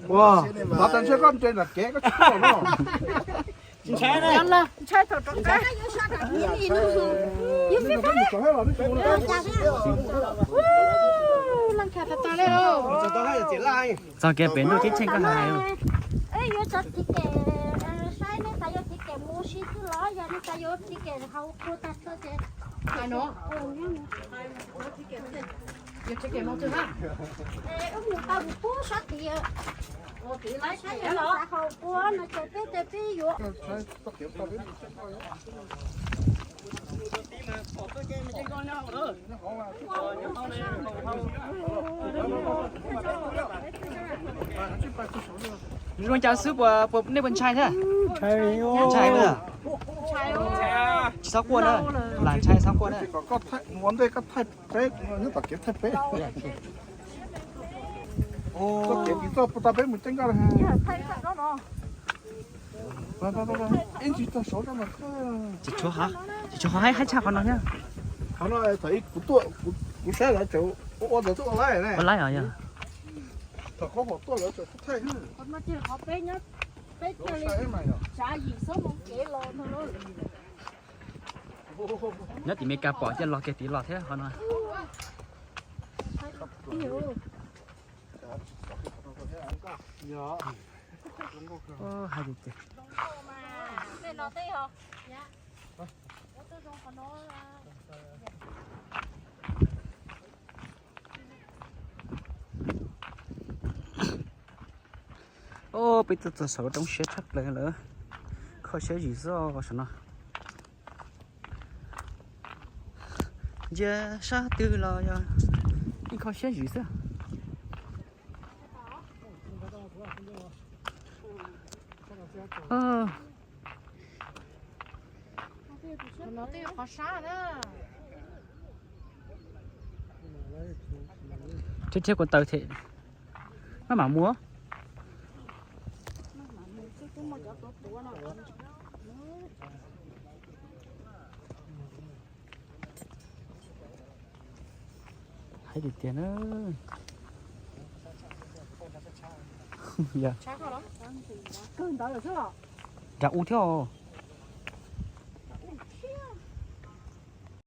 Ua, tov tas ntshe koj nres nram kev koj tsis tuaj no. Ntshai thaum rov qab. Leej khas tas tas li. Txog kiag pem ntuj ceeb tsheej koj hais. Yuav cov txiv kem saib nej xav yuav txiv kem mus si xwb los yog nej xav yuav txiv kem haus kua tag tso ces. Wb mus tau mus pub sab tid. Xav haus kua no ces peb ces peb yuav. Zoo cas xwb puas, nej puas ntshai thiab? Ntshai. Tsis txhob quaj na, lam ntshai txhob quaj na. Ua ntej koj thaij peb, nyob tom kev thaij peb. Koj kev tsis txog puas tau peb mus ceeb koj. Ib ntsis txog saud. Tsis tshuav haib haib tshaj qhov no thiab. Qhov no thaum ib kuv tuaj kuv saib lawv tseem ua ntawd tuaj ua laib ne. Ua laib os yog. Thaum qhov hom tuaj lawv tseem thaij. Nyob tim Mes Kas pom cia los kiag tid los thiab qhov no. Hais tias tias Peb tuaj txog saum roob siab tshaj plaws lawm, kho siab zim zog saum no. Ntsia sab twg los yog yeej kho siab zim xwb. Thiab thiab kuv taw thiab, maj mam mus. Hais tiag tiag na. Yog, nram u thiab.